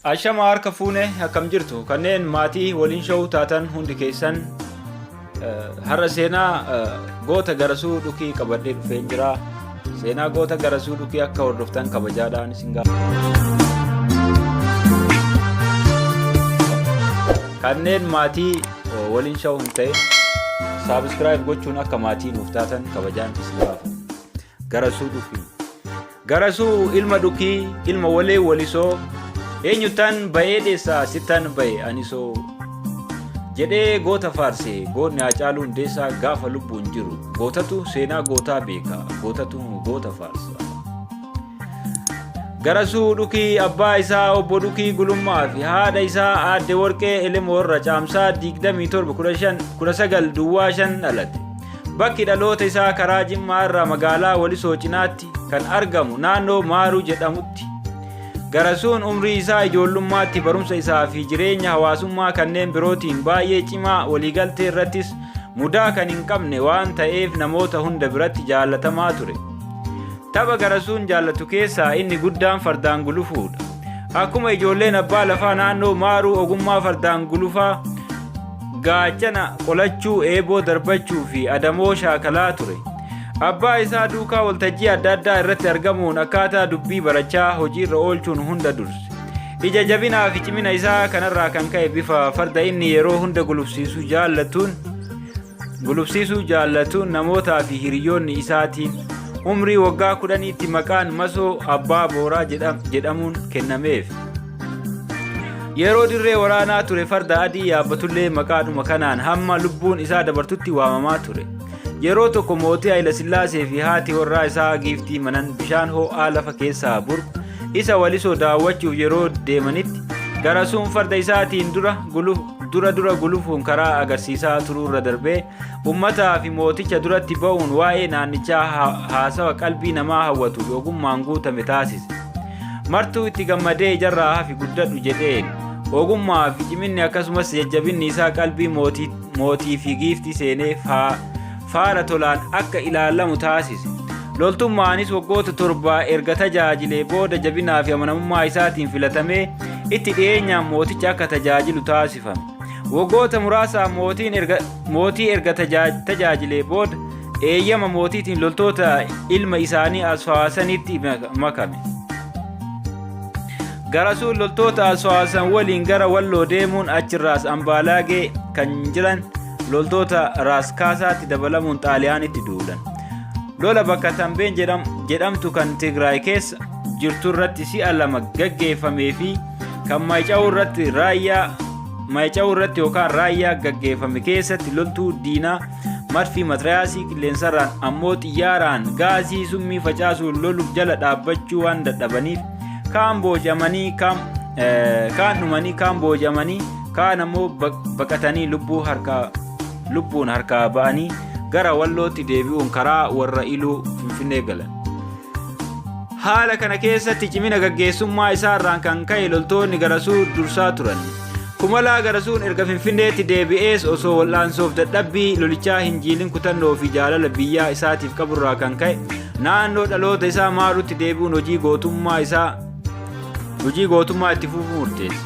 Ashama harka fuune, akkam jirtu? Kanneen maatii waliin showuu taatan hundi keessan, har'a seenaa goota Garasuu Dhukii qabadhee dhufeen jira. Seenaa goota Garasuu Dhukii akka hordoftan kabajaadhaan isin gaafadha. Kanneen maatii waliin showuu hin ta'in subscribe gochuun akka maatii nuuf taatan kabajaan isin gaafadha. Garasuu Dhukii. Garasuu ilma Dhukii, ilma Walee Walisoo, eenyuttan ba'ee dheessaa sittan ba'e anisoo jedhee goota faarse goonni Haacaaluu Hundeessaa gaafa lubbuun jiru. Gootatu seenaa gootaa beeka, gootatu goota faarsa. Garasuu Dhukii abbaa isaa obbo Dhukii Gulummaa fi haadha isaa aadde Warqee Elemoorra Caamsaa 27 19 Duwwaa 5 dhalate. Bakki dhaloota isaa karaa Jimmaa irraa magaalaa Walisoo cinaatti kan argamu naannoo Maaruu jedhamutti. Garasuun umrii isaa ijoollummaatti barumsa isaa fi jireenya hawaasummaa kanneen birootiin baay'ee cimaa, waliigaltee irrattis mudaa kan hin qabne waan ta'eef namoota hunda biratti jaallatamaa ture. Tapha Garasuun jaallatu keessaa inni guddaan fardaan gulufuudha. Akkuma ijoolleen abbaa lafaa naannoo Maaruu ogummaa fardaan gulufaa, gaachana qolachuu, eeboo darbachuu fi adamoo shaakalaa ture. Abbaa isaa duukaa waltajjii adda addaa irratti argamuun akkaataa dubbii barachaa hojiirra oolchuun hunda durse. Ija jabinaa fi cimina isaa kanarraa kan ka'e bifa farda inni yeroo hunda gulufsiisuu jaallatuun namootaa fi hiriyoonni isaatiin umrii waggaa 10tti maqaan Masoo Abbaa Booraa jedhamuun kennameef. Yeroo dirree waraanaa ture farda adii yaabbatullee maqaadhuma kanaan hamma lubbuun isaa dabartutti waamamaa ture. Yeroo tokko mootii Hayilasillaasee fi haati warraa isaa giiftii Manan bishaan ho'aa lafa keessaa burqu isa Walisoo daawwachuuf yeroo deemanitti Garasuun farda isaatiin dura dura gulufuun karaa agarsiisaa turuurra darbee uummataa fi mooticha duratti ba'uun waa'ee naannichaa haasawa qalbii namaa hawwatu fi ogummaan guutame taasise. Martuu itti gammadee ijarraa hafi, guddadhu jedheen. Ogummaa fi ciminni akkasumas jajjabinni isaa qalbii mootii fi giiftii seenee faara tolaan akka ilaalamu taasise. Loltummaanis waggoota 7 erga tajaajilee booda jabinaa fi amanamummaa isaatiin filatamee itti dhiyeenyaan mooticha akka tajaajilu taasifame. Waggoota muraasaa mootii erga tajaajilee booda eeyyama mootiitiin loltoota ilma isaanii Asfawaasanitti makame. Garasuun loltoota Asfawaasan waliin gara Walloo deemuun achirraas Ambaalaagee kan jiran loltoota Raaskaasaatti dabalamuun Xaaliyaanitti duulan. Lola bakka Tambeen jedhamtu kan Tigraay keessa jirtu irratti si'a lama gaggeeffamee fi kan Maayica'uu irratti raayyaa Maayica'uu irratti yookaan raayyaa gaggeeffame keessatti loltuu diinaa marfii matirayaasii, qilleensarraan ammoo xiyyaaraan gaasii summii facaasuun loluuf jala dhaabbachuu waan dadhabaniif kaan booji'amanii, kaan dhumanii, kaan booji'amanii, kaan ammoo baqatanii lubbuun harkaa ba'anii gara Wallootti deebi'uun karaa warra Iluu Finfinnee galan. Haala kana keessatti cimina gaggeessummaa isaarraan kan ka'e loltoonni Garasuu dursaa turan. Kumalaa Garasuun erga Finfinneetti deebi'ees osoo wal'aansoof dadhabbii lolichaa hin jiilin kutannoo fi jaalala biyyaa isaatiif qaburraa kan ka'e naannoo dhaloota isaa Maarutti deebi'uun hojii gootummaa itti fufuu murteesse.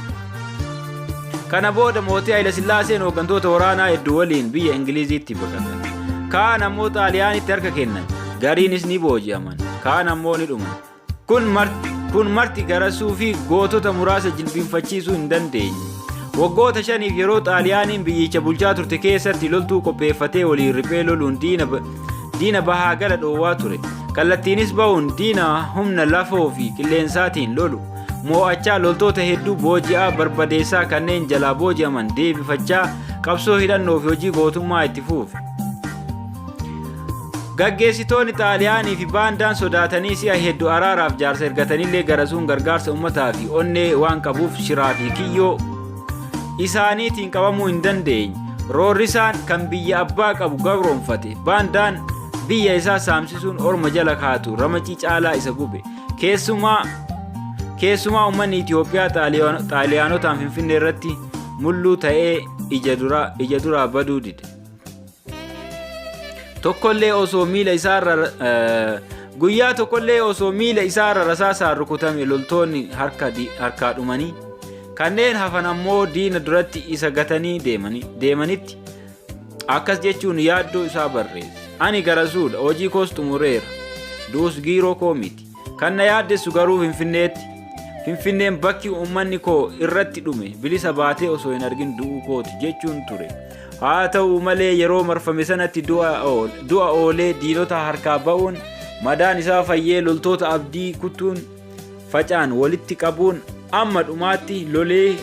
Kana booda mootii Hayilasillaaseen hooggantoota waraanaa hedduu waliin biyya Ingiliziitti baqatan. Kaan ammoo Xaaliyaanitti harka kennan. Gariinis ni booji'aman. Kaan ammoo ni dhuman. Kun marti Garasuu fi gootota muraasa jilbiinfachiisuu hin dandeenye. Waggoota 5f yeroo Xaaliyaaniin biyyicha bulchaa turte keessatti loltuu qopheeffatee waliin riphee loluun diina bahaa gala dhoowwaa ture. Kallattiinis ba'uun diina humna lafoo fi qilleensaatiin lolu mo'achaa, loltoota hedduu booji'aa, barbadeessaa, kanneen jalaa booji'aman deebifachaa qabsoo hidhannoo fi hojii gootummaa itti fufe. Gaggeessitoonni Xaaliyaanii fi baandaan sodaatanii si'a hedduu araaraaf jaarsa ergatanillee Garasuun gargaarsa uummataa fi onnee waan qabuuf shiraa fi kiyyoo isaaniitiin qabamuu hin dandeenye. Roorrisaan kan biyya abbaa qabu gabroonfate baandaan biyya isaa saamsisuun orma jala kaatu ramacii caalaa isa gube. Keessumaa uummanni Itoophiyaa Xaaliyaanotaan Finfinnee irratti mulluu ta'ee ija duraa baduu dide. Tokkollee osoo miila isaarra guyyaa tokkollee osoo miila isaarra rasaasaan rukutame loltoonni harkaa dhumanii Kanneen hafan ammoo diina duratti isa gatanii deemanitti akkas jechuun yaaddoo isaa barreesse. Ani Garasuudha, hojii koos xumureera. Du'us giiroo koo miti. Kan na yaaddessu garuu Finfinneetti. Finfinneen bakki uummanni koo irratti dhume bilisa baatee osoo hin argin du'uu kooti jechuun ture. Haa ta'u malee yeroo marfame sanatti du'a oolee diinota harkaa ba'uun madaan isaa fayyee loltoota abdii kutuun faca'an walitti qabuun amma dhumaatti lolee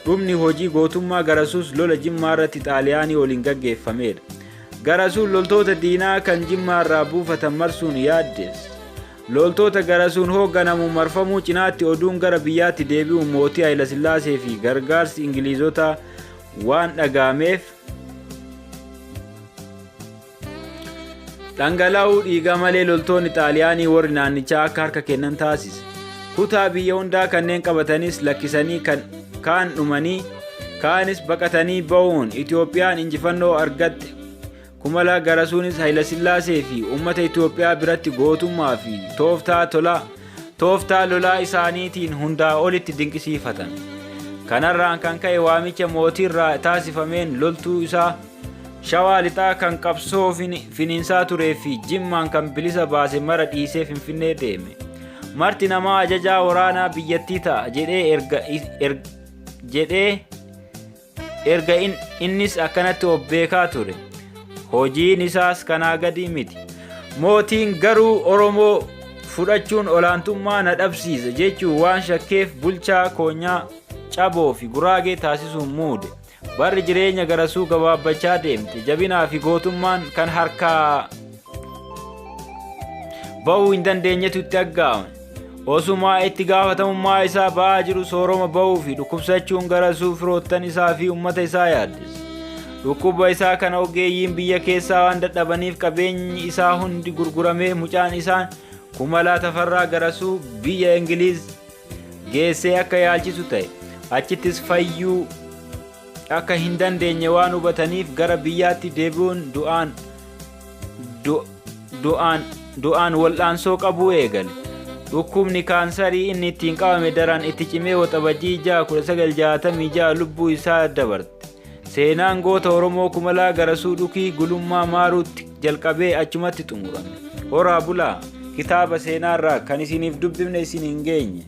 dhumni hojii gootummaa Garasuus lola Jimmaa irratti Xaaliyaanii waliin gaggeeffamedha. Garasuun loltoota diinaa kan Jimmaa irraa buufatan marsuun yaaddeesse. Loltoota Garasuun hoogganamu marfamuu cinaatti oduun gara biyyaatti deebi'uun mootii Hayilasillaasee fi gargaarsi Ingiliizotaa waan dhaga'ameef dhangala'uu dhiigaa malee loltoonni Xaaliyaanii warri naannichaa akka harka kennan taasise. Kutaa biyya hundaa kanneen qabatanis lakkisanii kaan dhumanii kaanis baqatanii ba'uun Itoophiyaan injifannoo argatte. Kumalaa Garasuunis Hayilasillaasee fi uummata Itoophiyaa biratti gootummaa fi tooftaa lolaa isaaniitiin hundaa olitti dinqisiifatan. Kanarraan kan ka'e waamicha mootiirraa taasifameen loltuu isaa Shawaa Lixaa kan qabsoo finiinsaa turee fi Jimmaan kan bilisa baase mara dhiisee Finfinnee deeme. Marti namaa ajajaa waraanaa biyyattii ta'a jedhee erga innis akkanatti of beekaa ture. Hojiin isaas kanaa gadi miti. Mootiin garuu Oromoo fudhachuun olaantummaa na dhabsiisa jechuun waan shakkeef bulchaa koonyaa Caboo fi Guraagee taasisuun muude. Barri jireenya Garasuu gabaabbachaa deemte. Jabinaa fi gootummaan kan harkaa ba'uu hin dandeenyetu itti aggaame. Osumaa itti gaafatamummaa isaa ba'aa jiru sooroma ba'uu fi dhukkubsachuun Garasuu firoottan isaa fi uummata isaa yaaddesse. Dhukkuba isaa kana ogeeyyiin biyya keessaa waan dadhabaniif qabeenyi isaa hundi gurguramee mucaan isaa Kumalaa Tafarraa Garasuu biyya Ingiliiz geessee akka yaalchisu ta'e. Achittis fayyuu akka hin dandeenye waan hubataniif gara biyyaatti deebi'uun du'aan du'aan du'aan wal'aansoo qabuu eegale. Dhukkubni kaansarii inni ittiin qabame daran itti cimee Waxabajjii 6 1966 lubbuu isaa dabarte. Seenaan goota Oromoo Kumalaa Garasuu Dhukii Gulummaa Maaruutti jalqabee achumatti xumurame. Horaa bulaa! Kitaaba seenaarraa kan isiniif dubbifne isin hin geenye.